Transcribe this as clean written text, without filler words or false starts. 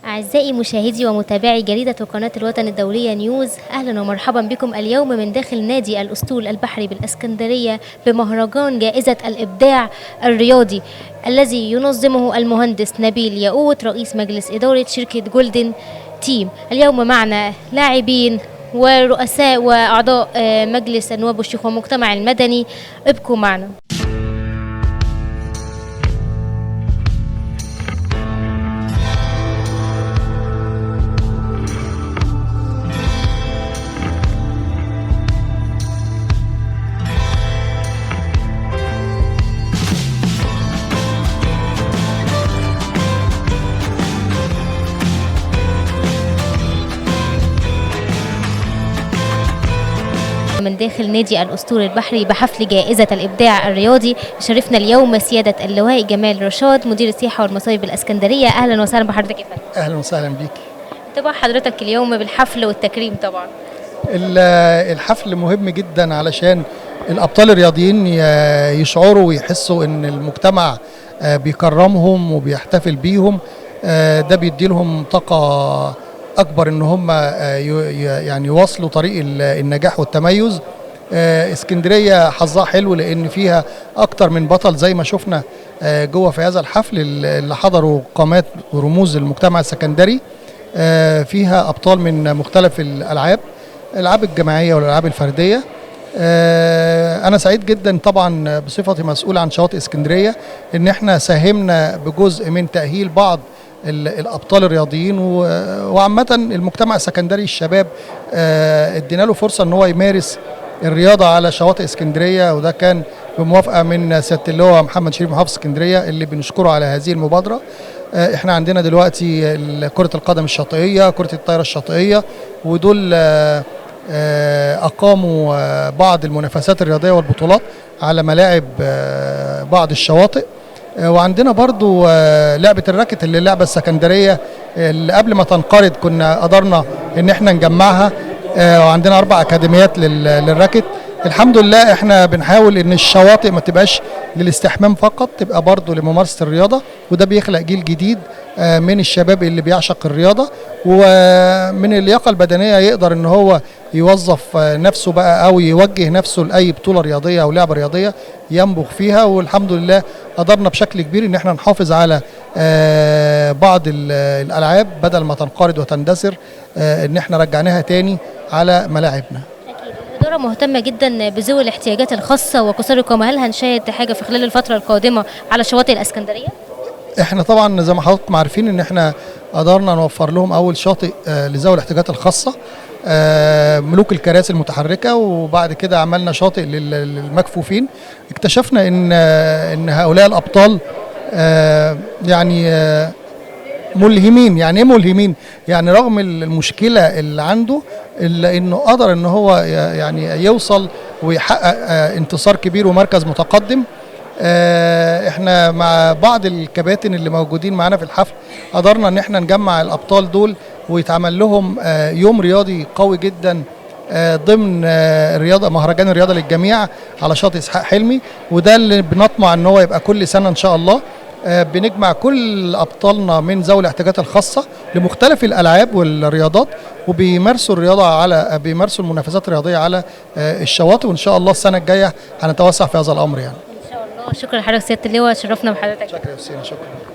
أعزائي مشاهدي ومتابعي جريدة وقناة الوطن الدولية نيوز، أهلا ومرحبا بكم اليوم من داخل نادي الأسطول البحري بالإسكندرية بمهرجان جائزة الإبداع الرياضي الذي ينظمه المهندس نبيل ياقوت رئيس مجلس إدارة شركة جولدن تيم. اليوم معنا لاعبين ورؤساء وأعضاء مجلس النواب والشيوخ والمجتمع المدني، ابقوا معنا. من داخل نادي الأسطول البحري بحفل جائزة الإبداع الرياضي شرفنا اليوم سيادة اللواء جمال رشاد مدير السياحة والمصايف بالإسكندرية. أهلا وسهلا بحضرتك يا فندم. أهلا وسهلا بيك. طبعا حضرتك اليوم بالحفل والتكريم. طبعا الحفل مهم جدا علشان الأبطال الرياضيين يشعروا ويحسوا إن المجتمع بيكرمهم وبيحتفل بيهم. ده بيدي لهم طاقة أكبر إن هم يعني يواصلوا طريق النجاح والتميز. اسكندرية حظها حلو لأن فيها أكتر من بطل زي ما شفنا جوه في هذا الحفل اللي حضروا قامات ورموز المجتمع السكندري. فيها أبطال من مختلف الألعاب، الألعاب الجماعية والألعاب الفردية. أنا سعيد جدا طبعا بصفتي مسؤول عن شواطئ اسكندرية إن احنا ساهمنا بجزء من تأهيل بعض الأبطال الرياضيين وعامة المجتمع السكندري الشباب. ادينا له فرصة ان هو يمارس الرياضة على شواطئ اسكندرية، وده كان بموافقة من سيادة اللواء محمد شريف محافظ اسكندرية اللي بنشكره على هذه المبادرة. احنا عندنا دلوقتي كرة القدم الشاطئية، كرة الطايرة الشاطئية، ودول أقاموا بعض المنافسات الرياضية والبطولات على ملاعب بعض الشواطئ. وعندنا برضو لعبة ال racket اللي اللعبة السكندرية اللي قبل ما تنقرض كنا قدرنا ان احنا نجمعها. وعندنا 4 اكاديميات لل racket. الحمد لله احنا بنحاول ان الشواطئ ما تبقاش للاستحمام فقط، تبقى برضو لممارسة الرياضة، وده بيخلق جيل جديد من الشباب اللي بيعشق الرياضة ومن اللياقة البدنية يقدر ان هو يوظف نفسه بقى او يوجه نفسه لأي بطولة رياضية او لعبة رياضية ينبغ فيها. والحمد لله قدرنا بشكل كبير ان احنا نحافظ على بعض الالعاب بدل ما تنقرض وتندثر، ان احنا رجعناها تاني على ملاعبنا. الإدارة مهتمة جدا بذوي الاحتياجات الخاصة وقصار القامة، هل هنشاهد حاجة في خلال الفترة القادمة على شواطئ الإسكندرية؟ احنا طبعا زي ما حضراتكم عارفين ان احنا قدرنا نوفر لهم اول شاطئ لذوي الاحتياجات الخاصة، ملوك الكراسي المتحركة، وبعد كده عملنا شاطئ للمكفوفين. اكتشفنا ان هؤلاء الابطال يعني ملهمين. يعني ايه ملهمين؟ يعني رغم المشكلة اللي عنده الا انه قدر ان هو يعني يوصل ويحقق انتصار كبير ومركز متقدم. احنا مع بعض الكباتن اللي موجودين معانا في الحفل قدرنا ان احنا نجمع الابطال دول ويتعمل لهم يوم رياضي قوي جدا ضمن الرياضة، مهرجان الرياضة للجميع على شاطئ اسحاق حلمي، وده اللي بنطمع ان هو يبقى كل سنة ان شاء الله. بنجمع كل ابطالنا من ذوي الاحتياجات الخاصة لمختلف الالعاب والرياضات، وبيمارسوا الرياضة على بيمارسوا المنافسات الرياضية على الشواطئ، وان شاء الله السنة الجاية هنتوسع في هذا الامر يعني. شكرا لحضرتك سيادة اللواء، شرفنا بحضرتك. شكرا يا حسين، شكرا.